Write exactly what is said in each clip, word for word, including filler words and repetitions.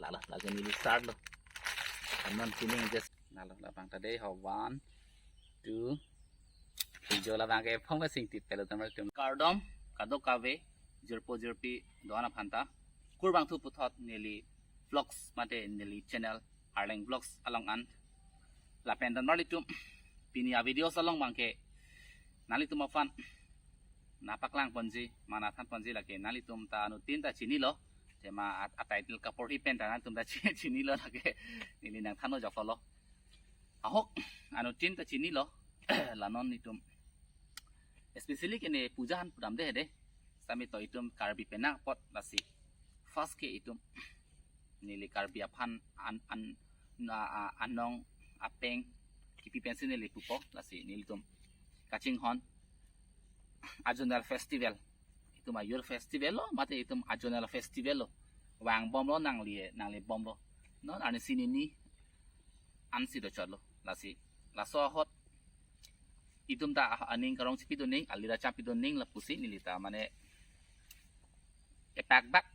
Lalo, lagi neli start lo. Anon pining just. Lalo, labang ta dei ho, one, two, three, jo labang ke phong sing tip pelo teman tum. Kardom, kadokave, jirpo jirpi, do-an aphan ta. Kurvangthu puthot neli vlogs mate neli channel Arleng Vlogs along an. Lapen donmarlitum, pini a-videos along abangke nanglitum aphan nangpaklang ponji, mane nangthan ponji lake nanglitum ta anuttin ta chinilo. Tema a, a-title kaporhi pen ta nanglitum ta chi-, chinilo lake neli nangthanlo joklo. Ahok, anuttin ta chinilo, la non itum. Especially ke ne puja aphan pudamde hedi. Sami to itum Karbi penang apot lasi. First ke itum neli Karbi aphan an, an, na, a, anong apeng kipi pensi neli pupo lasi nelitum kachinghon a-zonal festival. Itum a-youth festival lo, mate itum a-zonal festival lo. Vangbomlo nangli, nangli bomlo. Non arni si nini ansi dochotlo. Lasi, laso ahut itum ta aning karong chipi doning, alira chapi doning lapusi neli ta mane epak bak.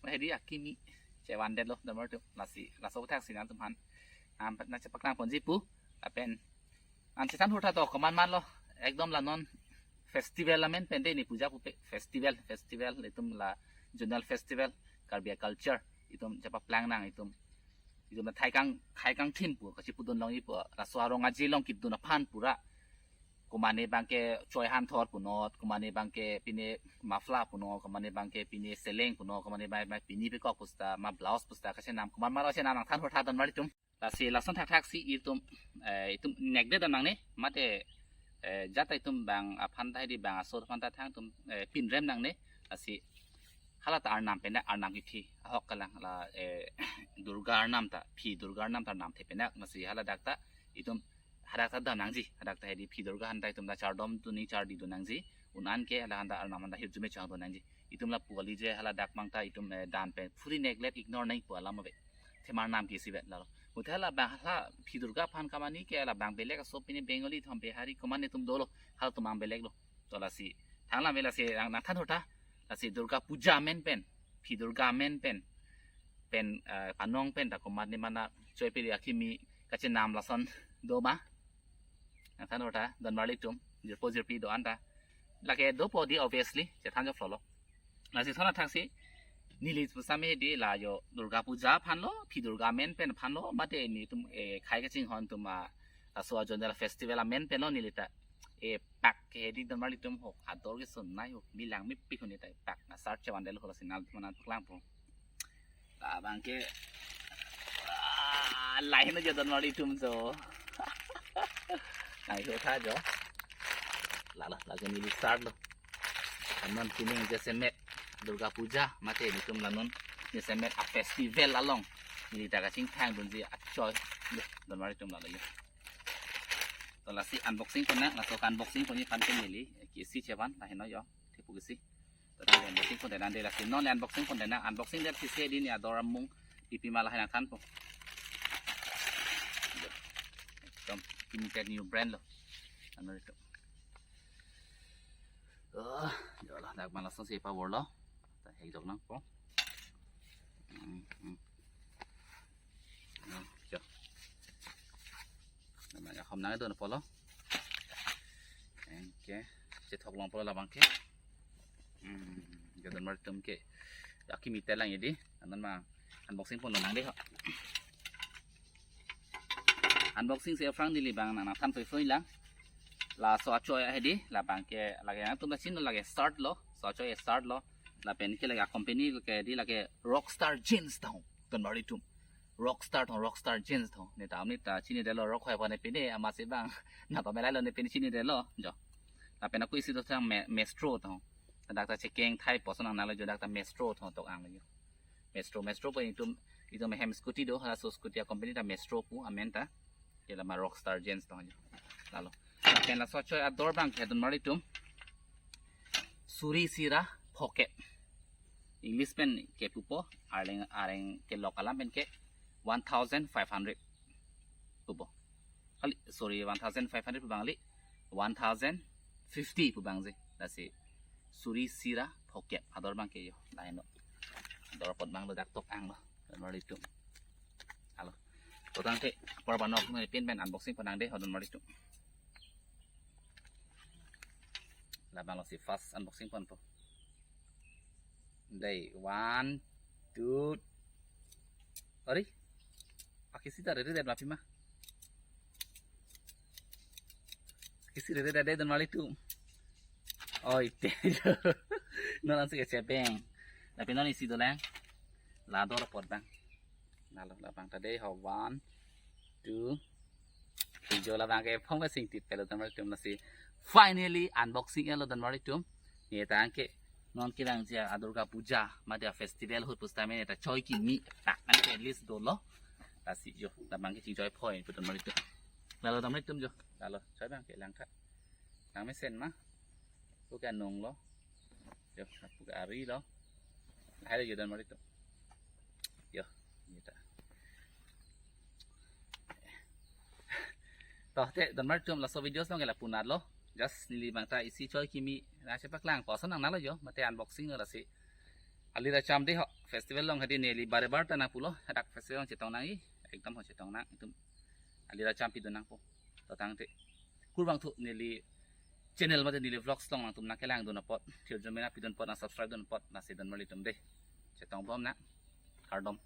Hedi akimi chevandetlo donmarlitum. Lasi, laso aputhak si nangtum aphan. Am, nangchepaklang ponji pu. Lapen nangchethan hurtha to komat matlo. Ekdom la non festival amen pen dei ne puja pupe. Festival, festival, itum la zonal festival, Karbi culture. Itum chepaklang nang itum. Itum la thaikang, thaikang thim pu, kachipudun longji pu. Laso arong aje along kidun aphan pura. Komane abangke choi hanthor punot, komane abangke pine muffler punot, komane abangke pine seleng punot, komane abang, abang pine pekok pusta, ma blouse pusta, kachenam, komat matlo chenam nangthan hurtha donmarlitum. Lasi lason thakthak si itum, eh, itum nekdet dam nangne, mate, eh, jata itum bang aphan ta hedi bang asor aphan ta thang itum, eh, pinrem nangne, lasi hala ta arnam pen, arnam kithi, ahok kalang la, eh, Durga arnam ta, phi Durga arnam ta arnam the penak, lasi hala dak ta, itum hadak ta dam nangji, hadak ta hedi phi Durga aphan ta itum ta chardom dun nangji, chardi dun nangji, un-an ke hala aphan ta arnam aphan ta hirjume chang dun nangji. Itum lapu kali je hala dak abang ta itum, eh, dan pen fully neglect, ignore nangji pu alam ave. Themar nam ke isivet lalo. Muthe hala abang hala phi Durga aphan kamani ke hala abang belek aso pine Bengali thom Bihari komat atum dolo. Halatum abang belek lo. To lasi. Thang lam ave lasi nang, nangthan hurtha. Lasi Durga Puja amen pen. Phi Durga amen pen. Pen, eh, panong pen ta komat ne mane choi pili akimi kachenam lason do ma. Nangthan hurtha, donmarlitum, jirpo jirpi do-an ta. Lake dopo dei obviously, chethan joklo. Lasi lason athak si, neli pusitame dei la yo Durga Puja aphan lo, phi Durga amen pen aphan lo, mate netum, eh, khei kachinghon atum a, laso a-zonal festival amen pen lo neli ta. Epak ke hedi donmarlitum hok, ador ke son nai hok, bilang mepik huni ta epak, na search chevandetlo lasi nangtum aphan nangpaklangpo. Labang ke, ah, lahei no jo donmarlitum jo. Lahei hotha jo. Lalo, lagi neli start lo. Anon pining jasemet Durga Puja, mate netum la non jasemet a-festival along neli ta kachingthang dunji achoi. Yo, donmarlitum lalo yo. To lasi unboxing pon nang, laso unboxing pon ni pan pen neli, eh, kisi chevan, lahei no yo, thipu kisi. To unboxing pon nang dei lasi, non unboxing pon nang, unboxing det kisi dei ne ador amung, pipi ma lahei nangthanpo. Ekdom limited new brand lo. Ano ito. Oh, yo lah, dak ma lason si pavor lo. Ta hek jok nangpo. Hmm, hmm. Hmm, yo. Nama ya khom nang do na polo. Oke. Chethok longpo labang ke. Hmm, jo donmarlitum ke. Akimi te lang hedi. Anon ma unboxing pon nang dei ho. Unboxing si aphrang neli abang nang, nangthan poi poi lang. Laso achoi hedi, labang ke lake nangtum ta chinilo lake start lo, laso achoi start lo. Lapen ke lake company ke dei lake Rockstar Jeans ta ho, donmarlitum. Rockstar ta ho, Rockstar Jeans ta ho. Ne ta, ne ta chinidetlo, rock hoi aphan ne pine, amatsi abang na pamelai lo ne pine chinidetlo, jo. Lapen ako isi do sang me-, Maestro ta ho. Dak ta chekeng thai poson nang nalo jo, dak ta Maestro ta ho tok ang lo jo. Maestro, Maestro pu itum, itum hem scooty do, halaso scooty a-company ta Maestro pu amen ta. Ke lama Rockstar Jeans ta ho jo. Lalo. Lapen laso achoi ador abang ke donmarlitum. Suri sira phokep. English pen ke pupo, Arleng, Arleng kelok alam pen ke one thousand five hundred pupo. Kali, sorry, one thousand five hundred pu abang kali, one thousand fifty pu abang je. Lasi suri sira phokep ador abang ke yo, lahei no. Ador apot abang lo dak tok ang lo. Donmar atum. Halo. To tangte apor banok ne pin pen unboxing pon nang dei ho donmar atum. Labang lo si first unboxing ponpo. Dei, one, two. Ari. Akisi ta reredet ma pima. Akisi reredet dei donmar atum. Oi, te. Non ansi kechebeng. Lapen non isi dolang. La ador apot bang. Lalo labang ta dei ho, one, two, three, jo labang ke phong ke sing tip pelo donmar atum, lasi finally unboxing elo donmar atum. Ne tangte non kelang ja a Durga Puja mate a festival ahut pusitame ne ta choi kimi tak nang ke at least dolo. Lasi jo labang ke chingchoi phoi pu donmar atum. Lalo donmar atum jo. Lalo choi bang ke lang tha. Nang mesen ma. Pu ke anung lo. Jo, pu ke ari lo. Lahai lo jo donmar atum. Jo, ini ta. To te donmar atum, laso videos long ke lapu-an lo. Just neli bang ta isi choi kimi nang chepaklang, koson nang nalo jo, mate unboxing lo lasi. Alir acham dei ho, festival long hadi neli bare bare ta nangpulo, hadak festival long chetong nangji, ekdom ho chetong nang atum. Alir acham pidun nangpo. To tangte kurvangthu neli channel mate neli vlogs long nangtum nangkelangdun apot, thirjon mena pidun apot, nang subscribe dun apot, lasi donmar atum dei. Chetong bom nang. Kardom.